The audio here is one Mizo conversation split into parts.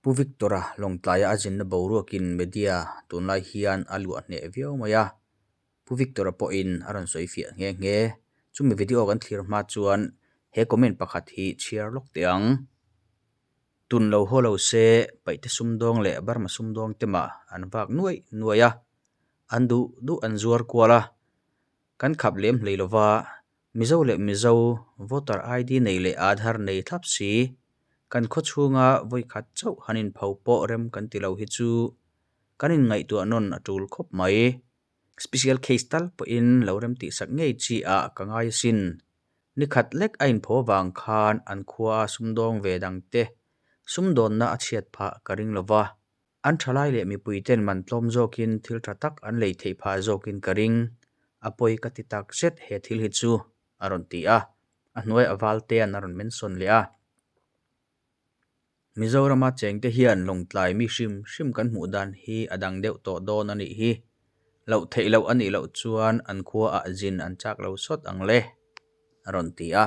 Pu Victor-a Lawngtlaia a zinna boruakin media tunlai hian a luah hneh viau mai a, Pu Victor-a pawhin a rawn sawi fiah nghe nghe. Chumi video kan thlir hma chuan he comment pakhat hi chhiar lawk teh ang. Tun lo haw lo se Paihte sumdawng leh Burma sumdawng te mah an vak nuaih nuaih a, an duh duh an zuar kual a, kan khap lem hlei lova Mizo leh Mizo voter ID nei leh Aadhaar nei thlap si, kan khaw chhunga vawi khat chauh han inpho pawh rem kan ti lo hi chu kan inngaihtuah nawn a tul khawp mai. Special case tal pawhin lo rem tihsak ngei chi ah ka ngai asin. Ni khat lek a inpho avang khan an khua a sumdawng ve dangte sumdawnna a chhiat phah ka ring lo va. An thalai leh mipuiten man tlawm zawkin thil tha tak an lei theih phah zawkin ka ring. A pawi ka ti tak zet he thil hi chu, a rawn ti a. A hnuai a Valtea'n a rawn mensawn leh a. Mizorama chengte hian Lawngtlai mi hrim hrim kan hmuh dan hi a dang deuh tawh dawn a nih hi. Loh theih loh a nih loh chuan an khuaah zin an chak lo sawt ang le, a rawn ti a.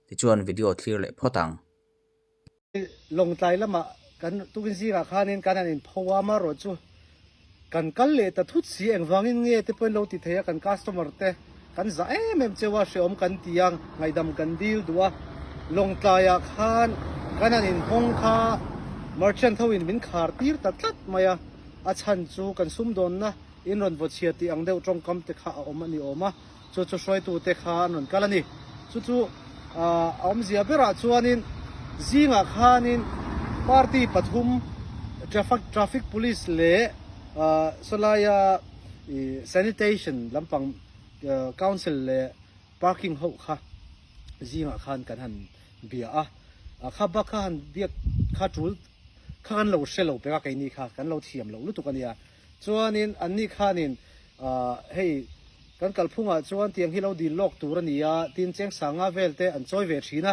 Tichuan video thlir leh phawt ang. Lawngtlai lamah kan tukin zingah khanin kan han inpho a, amaherawh chu kan kal leh ta thut si, engvangin nge te pawhin lo ti thei a, kan customer te kan zah em em cheu a, hrehawm kan ti a, ngaihdam kan dil duh a, Lawngtlaiah khan kan han inhawng kha merchant ho in min khar tir ta tlat mai a, a chhan chu kan sumdawnna in rawn vaw chhia tih ang deuh tawngkam te kha a awm a ni awm a. Chu chu hruaitute kha an rawn kal a ni. Chu chu a awmzia berah chuanin zingah khanin party pathum traffic traffic police leh sawlaia sanitation lampang council leh parking ho kha zingah khan kan han bia a. Kha bak kha han biak kha tul kha kan lo hre lo pek a keini kha kan lo thiam loh lutuk a nia. Chuanin anni khanin hei kan kalphungah chuan tiang hi lo dil lawk tur a ni a, tin cheng sanga vel te an chawi ve thin a,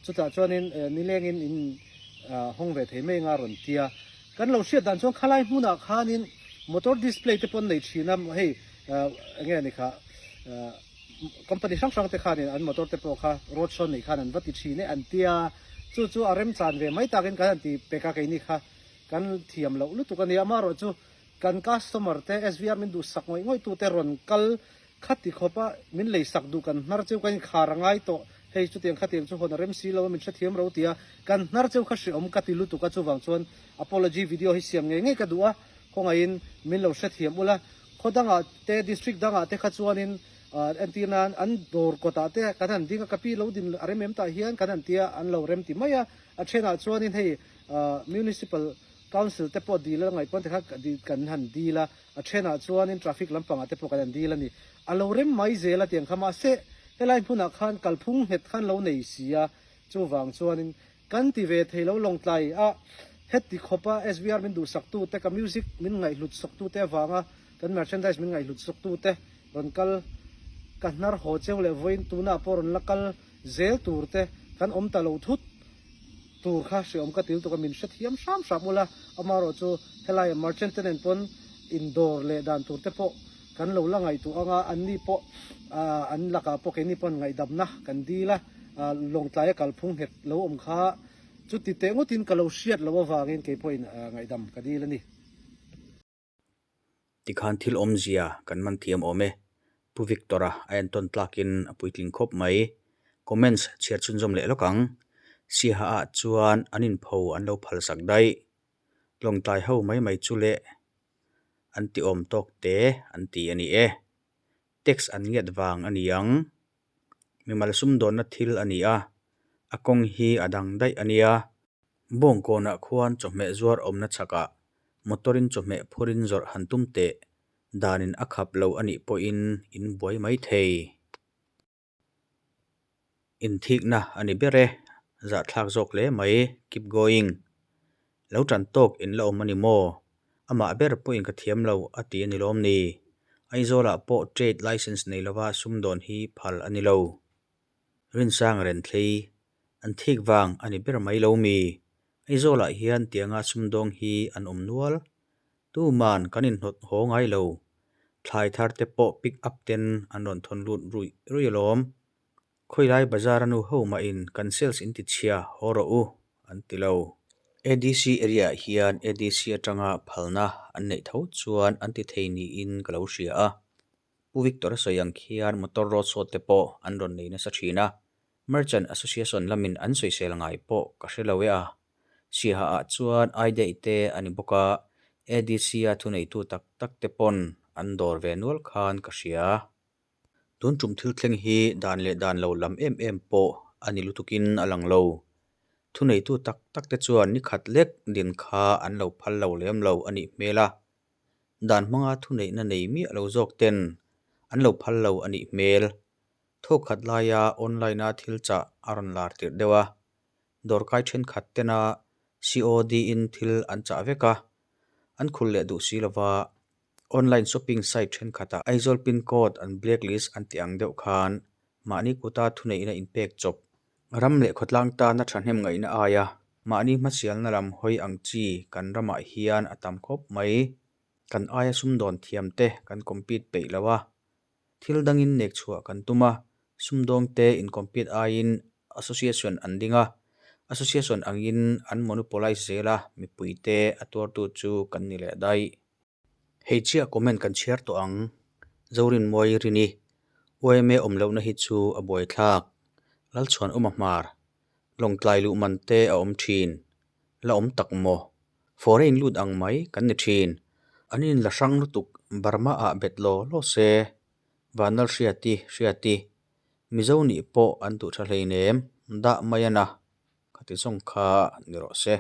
chutah chuanin nilengin in hawng ve thei mai anga rawn ti a. Kan lo hriat dan chuan khalai hmunah khanin motor display te pawh an nei thin a, hei enge a ni kha company hrang hrang te khanin an motor te pawh kha road show nei khan an va ti thin e an ti a, chu chu a remchan ve mai takin kan han ti pek a keini kha. Kan thiam loh lutuk a nia, amaherawh chu kan customer te SVR min duhsak ngawih ngawih tute rawn kal khati khawp a min leisak duh kan hnar cheu kan inkhar a ngai tawh, hei chutiang khatiang chu hawn a rem si lo a min hrethiam ro tia kan hnar cheu kha hreawm ka ti lutuk a chuvang chuan apology video hi siam ngei ngei ka duh a, khawngaihin min lo hrethiam ula, khaw dangah te district dangah te kha chuanin entir nan an dawr kawtah te kan han ding a ka pi lo din a rem em tah hian kan han tia an lo rem ti mai a, a thenah chuanin hei Municipal Council te pawh dil a ngaih pawn te kha kan han dil a, a thenah chuanin traffic lampangah te pawh kan han dil a ni. A lo rem mai zel a tiang kha mahse helai hmunah khan kalphung nghet khan lo nei si a, chuvang chuanin kan ti ve thei lo Lawngtlai a heti khawpa SVR min duhsak tu te, ka music min ngaihhlut sawk tu te avanga kan merchandise min ngaihhlut sawk tu te rawn kal ka hnar haw cheu leh vawiin tunah pawh rawn la kal zel tur te kan awm ta lo thut. Tur kha hreawm ka til tuk a min hrethiam hram hram ula, amaherawh chu helai merchant te nen pawn indawr leh dan tur te pawh kan lo la ngaihtuah anga anni pawh an lakah pawh keini pawn ngaihdamna kan dil a, Lawngtlaia kalphung nghet lo awm kha chuti teh ngawtin ka lo hriat loh avangin kei pawhin ngaihdam ka dil a ni. Tikhan thil awmzia kan man thiam awm e. Pu Victor-a a entawn tlakin a puitling khawp mai. Comments chhiar chhunzawm leh lawk ang. Siaha ah chuan an inpho an lo phalsak daih. Lawngtlai ho mai mai chu leh an ti awm tawk te an ti a ni e. Tax an ngiat vang a ni ang. Mimal sumdawnna thil a ni a, a kawng hi a dang daih a nia. Bawngkawnah khuan chawhmeh zuar awmna chhakah motor-in chawhmeh phurin zawrh han tum teh danin a khap lo a nih pawhin in buai mai thei. Inthikna a ni ber e, zahthlak zawk hle mai, keep going. Lo tan tawk in la awm a ni maw? Amah ber pawhin ka thiam lo a ti a ni lawm ni? Aizawlah pawh trade licence nei lova sumdawn hi phal a ni lo. Rinsang Renthlei, An thik vang a ni ber mai lo mi? Aizawlah hian tianga sumdawng hi an awm nual. Tuman kan inhnawt haw ngai lo. Thlai thar te pawh pick up ten an rawn thawn lut ruih ruih alawm. Khawilai bazar a nu ho mahin kan sales in ti chhia haw rawh u an ti lo. ADC area-ah hian ADC atanga phalna an neih tho chuan an ti thei niin ka lo hria a. Pu Victor-a sawi ang khian motor road show te pawh an rawn nei nasa thin a. Merchant Association lamin an sawisel ngai pawh ka hre lo e a. Siaha-ah chuan I-Day te a ni bawk a, ADC-a thuneitu tak tak te pawn an dawr ve nual khan ka hria. Tun tum thil thleng hi dan leh dan lo lam em em pawh a ni lutukin a lang lo. Thuneitu tak tak te chuan ni khat lek din kha an lo phal lo lem lo a nih hmel a. Dan hmanga thuneihna nei miah lo zawk ten an lo phal lo a nih hmel. Thawk khat laia online-a thil chah a rawn lar tirh deuh a. Dawrkai thenkhat tena COD-in thil an chah vek a, an khul leh duh si lova online shopping site thenkhatah Aizawl pin code an blacklist an tih ang deuh khan mahni kuta thuneihna inpek chawp ram leh khawtlang tana thahnem ngaihna aia mahni hmasialna lam hawi ang chi kan ramah hian a tam khawp mai. Kan aia sumdawn thiam te kan compete peih lo a, thil dangin nek chhuah kan tum a, sumdawngte in compete aiin association an ding a, association angin an monopolize zel a, mipuite a tuartu chu kan ni leh daih. Hei chiah comment kan chhiar tawh ang. Zorinmawi Rini, yma awm lohna hi chu a buaithlak. Lalchhuan awm a hmar. Lawngtlai luh man te a awm thin. La awm tak maw? Foreign lut ang mai kan ni thin. An in la hrang lutuk Burma ah bet law law se. Vanlal Hriati, Hriati. Mizo nih pawh an duh tha hleinem, dah mai a na. Khati zawng kha ni rawh se.